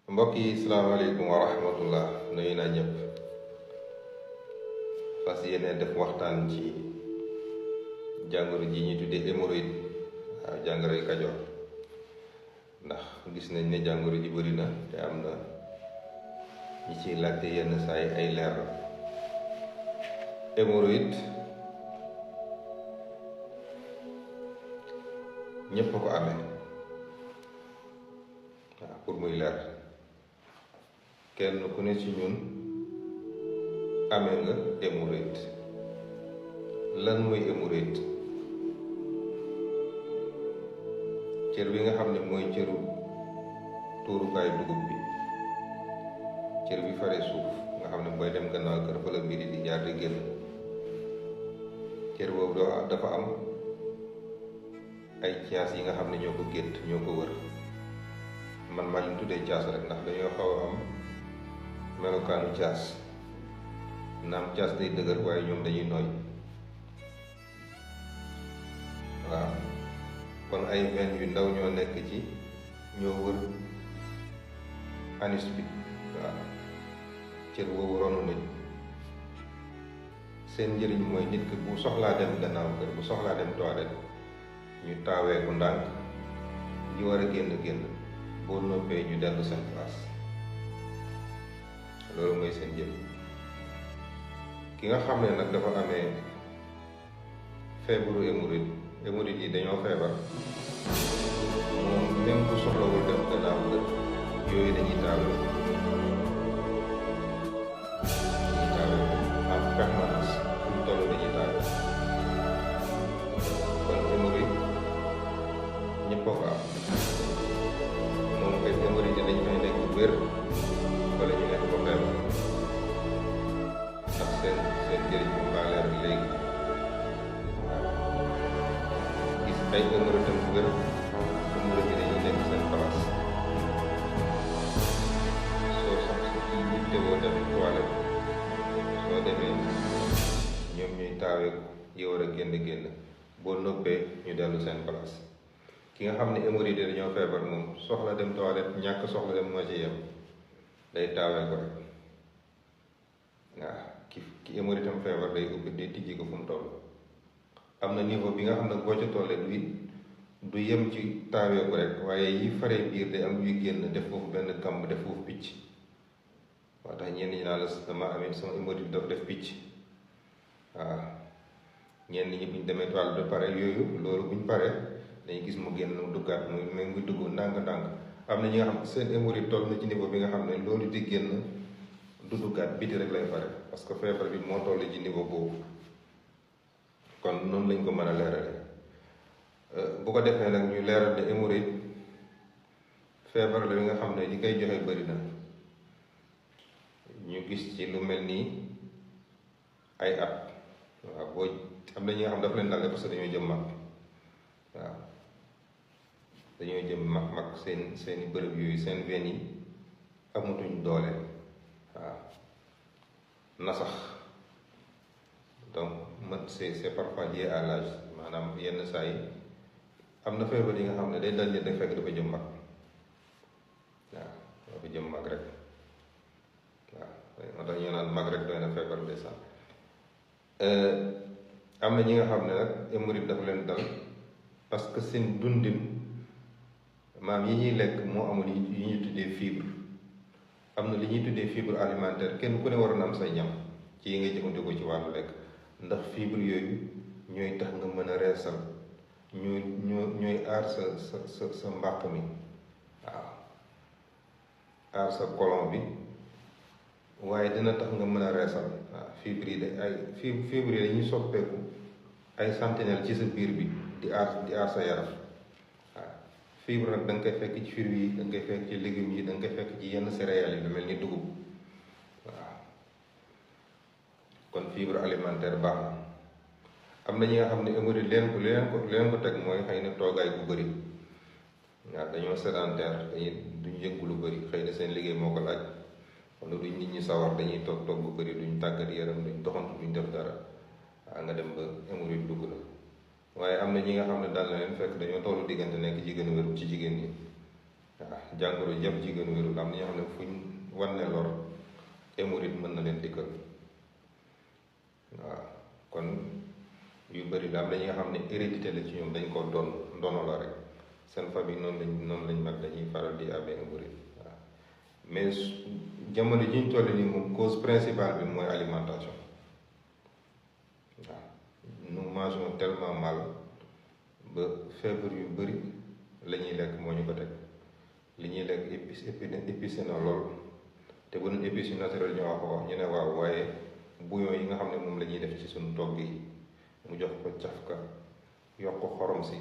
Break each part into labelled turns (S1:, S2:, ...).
S1: mbokk yi salaamaaleykum wa rahmatullah nuyu naa ñëpp fas yéene def waxtaan ci jàngoro ji ñuy tuddee hémorroïde waaw jàngoro yi Kajoor ndax gis nañ ne jàngoro ji bëri na te am na ñi ciy laajte yenn saa yi ay leer la hémorroïde ñëpp a ko amee waaw pour muy leer kenn ku ne ci ñun amee nga hémorroïde lan mooy hémorroïde cër bi nga xam ne mooy cëru tuurukaay dugub bi cër bi fare suuf nga xam ne booy dem gannaaw kër fa la mbiri di jaar di génn cër boobu dafa am ay caas yi nga xam ne ñoo ko gétt ñoo ko wër man maa leen tuddee caas rek ndax dañoo xaw a am melokaanu caas naam caas day dëgër waaye ñoom dañuy nooy waaw kon ay veine yu ndaw ñoo nekk ci ñoo wër anus bi waaw cër boobu ronu nañ seen njëriñ mooy nit ki bu soxlaa dem gannaaw kër bu soxlaa dem toilette ñu taawee ko ndànk yi war a génn boo noppee ñu dellu seen place loolu mooy seen jël ki nga xam ne nag dafa amee feebaru hémorroïde yi dañoo feebar moom même bu soxlawul dem gannaaw kër yooyu dañuy taawee en permanence fu ñu toll dañuy taawee kon hémorroïde ñëpp a ko am moom kay hémorroïde dañ fay nekk wér wala ñu nekk ko feebar ndax seen njëriñ bu baa leer léegi gis ay hémorroïde tam wér hémorroïde yi dañuy nekk seen place soo sax su yittewoo dem toilette soo demee ñoom ñuy taawee yi war a génn boo noppee ñu dellu seen place ki nga xam ne hémorroïde yi dañoo feebar moom soxla dem toilette ñàkk soxla dem moo ci yem day taawee ko rek waaw ki hémorroïde tam feebar day ubbi day tijji ko fu mu toll am na niveau bi nga xam ne boo ca tollee du yem ci taawee ko rek waaye yi faree biir day am yuy génn def foofu benn gàmb def foofu picc moo tax ñenn ñi naa la dama amee sama hémorroïde daf def picc waaw ñenn ñi buñ demee toilette ba pare yooyu loolu buñ paree dañuy gis mu génn mu duggaat muy dugg ndànk-ndànk am na ñi nga xam seen hémorroïde toll na ci niveau bi nga xam ne loolu di génn du duggaat biti rek lay pare parce que feebar bi moo toll ci niveau boobu kon noonu lañ ko mën a leerale bu ko defee nag ñu leeral ne hémorroïde feebar la bi nga xam ne li koy joxe bëri na ñu gis ci lu mel nii ay at waaw boo am na ñi nga xam dafa leen dal parce que dañoo jëm mag waaw dañoo jëm mag seeni bërëb yooyu seen veine yi amatuñ doole waaw nasax donc c'est parfois lié à l'âge maanaam yenn saa yi am na feebar yi nga xam ne day dal nit rek fekk dafa jëm mag waaw dafa jëm mag rek waaw moo tax ñu naan mag rek doy na feebar ndeysaan am na ñi nga xam ne nag hémorroïde dafa leen dal parce que seen dundin maam yi ñuy lekk moo amul yi ñuy tuddee fibre am na li ñuy tuddee fibre alimentaire kenn ku ne waroon am say ñam ci yi ngay jëfandikoo ci wàllu lekk ndax fibre yooyu ñooy tax nga mën a reesal ñooy aar sa mbàq mi waaw aar sa colon bi waaye dina tax nga mën a reesal waaw fibre yi fibre yi dañuy soppeeku ay sentinelle ci sa biir bi di aar sa yaram waaw fibre nag da nga koy fekk ci fruits yi da nga koy fekk ci légumes yi da nga koy fekk ci yenn céréales yi lu mel ni dugub waaw kon fibre alimentaire baax na am na ñi nga xam ne hémorroïde leen ko teg mooy xëy na toogaay bu bëri waaw dañoo sédentaire duñ yëngu lu bëri xëy na seen liggéey moo ko laaj wala duñ nit ñi sawar dañuy toog bu bëri duñ tàggat yaram duñ doxantu duñ def dara waaw nga dem ba hémorroïde dugg la waaye am na ñi nga xam ne daal na leen fekk dañoo tollu diggante nekk jigéen wér ci jigéen ñi waaw jàngoro yëpp jigéen wérul am na ñoo xam ne fuñ wanne lor hémorroïde mën na leen dikkal waaw kon yu bëri la am na ñi nga xam ne hérédité la ci ñoom dañ ko doon ndono la rek seen famille noonu lañ mag dañuy faral di amee hémorroïde waaw mais jamono ji ñu toll nii moom cause principale bi mooy alimentation waaw nous mangeons tellement mal ba feebar yu bëri la ñuy lekk moo ñu ko teg li ñuy lekk épicé na lool te bu doon épices yu naturel ñoo ko wax ñu ne waaw waaye bouillon yi nga xam ne moom la ñuy def ci suñu togg yi mu jox ko cafka yokk ko xorom si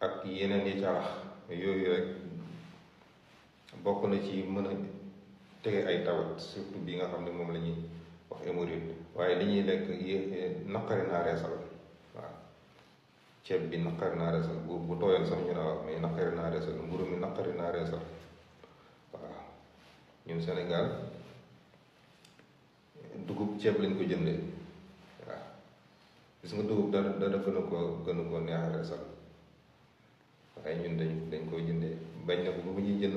S1: ak yeneen yi carax yooyu rek bokk na ci mën a tege ay tawat surtout bi nga xam ne moom la ñuy wax hémorroïde waaye li ñuy lekk naqari naa reesal waaw ceeb bi naqari naa reesal bu tooyal sax ñu ne wax mais naqari naa reesal mburu mi naqari naa reesal waaw ñun Sénégal dugub ceeb lañ ko jëndee waaw gis nga dugub dara gën a ko neex a reesal waaye ñun dañ koy jëndee bañ na ko bu ñuy jënd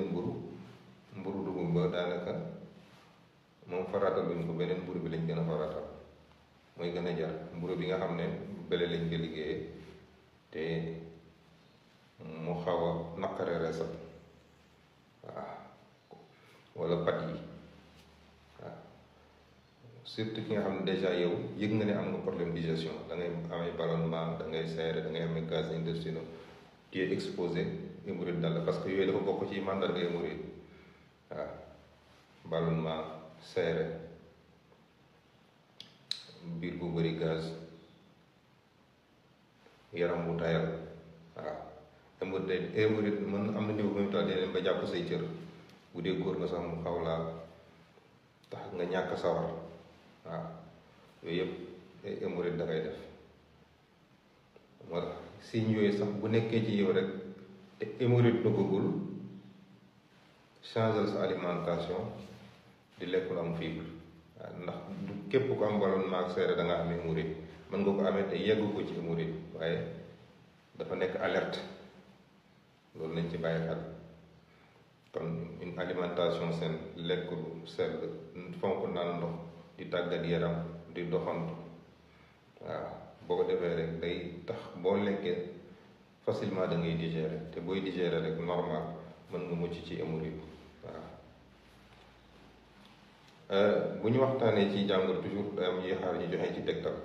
S1: mburu dugub ba daanaka moom faraatal luñ ko beneen mburu bi lañ gën a faraatal mooy gën a jar mburu bi nga xam ne bële lañ ko liggéeyee te mu xaw a naqare reesal waaw wala pat yi waaw surtout ki nga xam ne dèjà yow yëg nga ne am nga problème digestion da ngay amee ballonnement da ngay seere da ngay amee gaz intestinaux tu es exposé hémorroïde dal la parce que yooyu dafa bokk ci mandarga hémorroïde waaw ballonnement seere biir bu bëri gaz yaram bu tayal waaw hémorroïde mën am na niveau bu muy toll dee ba jàpp say cër bu dee góor nga sax mu xaw laa tax nga ñàkk sawar waaw yooyu yëpp hémorroïde da koy def moo tax signes yooyu sax bu nekkee ci yow rek te hémorroïde duggagul changer sa alimentation di lekk lu am fibre waaw ndax du képp ko am ballonnement ak seere da nga am hémorroïde mën nga ko amee te yeggu ko ci hémorroïde waaye dafa nekk alerte loolu nañ ci bàyyi xel kon une alimentation saine lekk lu sell fonk naan ndox di tàggat yaram di doxantu waaw boo ko defee rek day tax boo lekkee facilement da ngay digérer te booy digérer rek normal mën nga mucc ci hémorroïde waaw bu ñu waxtaanee ci jàngoro toujours day am ñuy xaar ñu joxe ci tegtal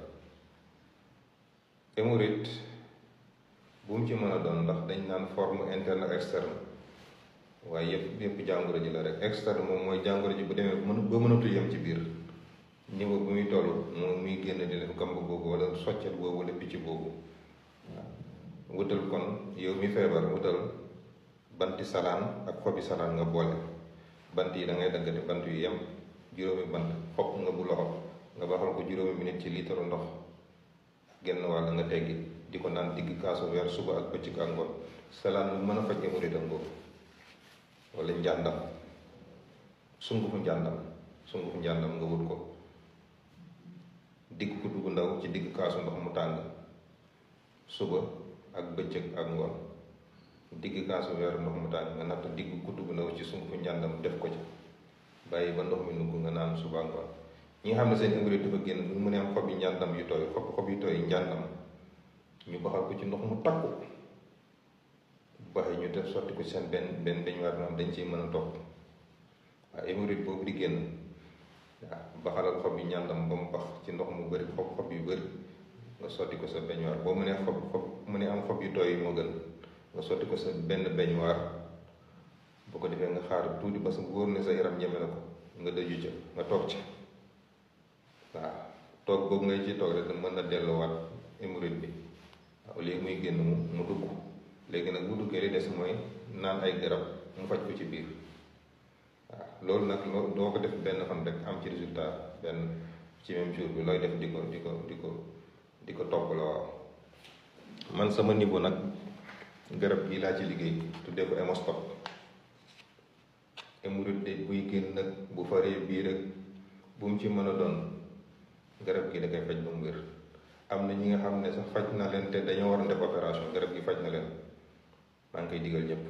S1: hémorroïde bu mu ci mën a doon ndax dañ naan forme interne ak externe waaye yëpp jàngoro ji la rek externe moom mooy jàngoro ji bu demee ba mënatu yem ci biir niveau bu muy toll moom muy génn di def gamb boobu wala soccet boobu wala picc boobu waaw wutal kon yow mi feebar wutal banti salaan ak xobi salaan nga boole bant yi da ngay daggate bant yu yem juróomi bant xob nga bu loxo nga baxal ko juróomi minute ci liitaru ndox genn wàll nga teggi di ko naan digg kaasu weer suba ak bëccëg ak ngoon salaan lu mën a faj hémorroïde am boobu wala njàndam sungufu njàndam nga wut ko digg ko dugg ndaw ci digg kaasu ndox mu tàng suba ak bëccëg ak ngoon digg kaasu weer ndox mu tàng nga natt digg ko dugg ndaw ci sungufu njàndam def ko ci bàyyi ba ndox mi nugg nga naan suba ngoon ñi nga xam ne seen hémorroïde dafa génn bu mu ne am xob yi njàndam yu tooy xob yu tooy njàndam ñu baxal ko ci ndox mu takku bu baxee ñu def sotti ko seen benn beñuwaar maanaam dañ ciy mën a topp waaw hémorroïde boobu di génn waaw baxalal xob yi ñàndam ba mu bax ci ndox mu bëri xob yu bëri nga sotti ko sa beñuwaar boo mënee mu ne am xob yu tooy yi moo gën nga sotti ko sa benn beñuwaar boo ko defee nga xaar tuuti parce que wóor ne sa yaram ñeme na ko nga dëju ca nga toog ca waaw toog boobu ngay ci toog rek mën na delluwaat hémorroïde bi waaw léegi muy génn mu dugg léegi nag bu duggee li des mooy naan ay garab mu faj ko ci biir waaw loolu nag doo ko def benn fan rek am ci résultat benn ci même jour bi looy def di ko topp la waaw man sama niveau nag garab gi laa ci liggéey tuddee ko hémostop hémorroïde buy génn nag bu faree biir rek bu mu ci mën a doon garab gi da koy faj ba mu wér am na ñi nga xam ne sax faj na leen te dañoo war a def opération garab gi faj na leen maa ngi koy digal ñëpp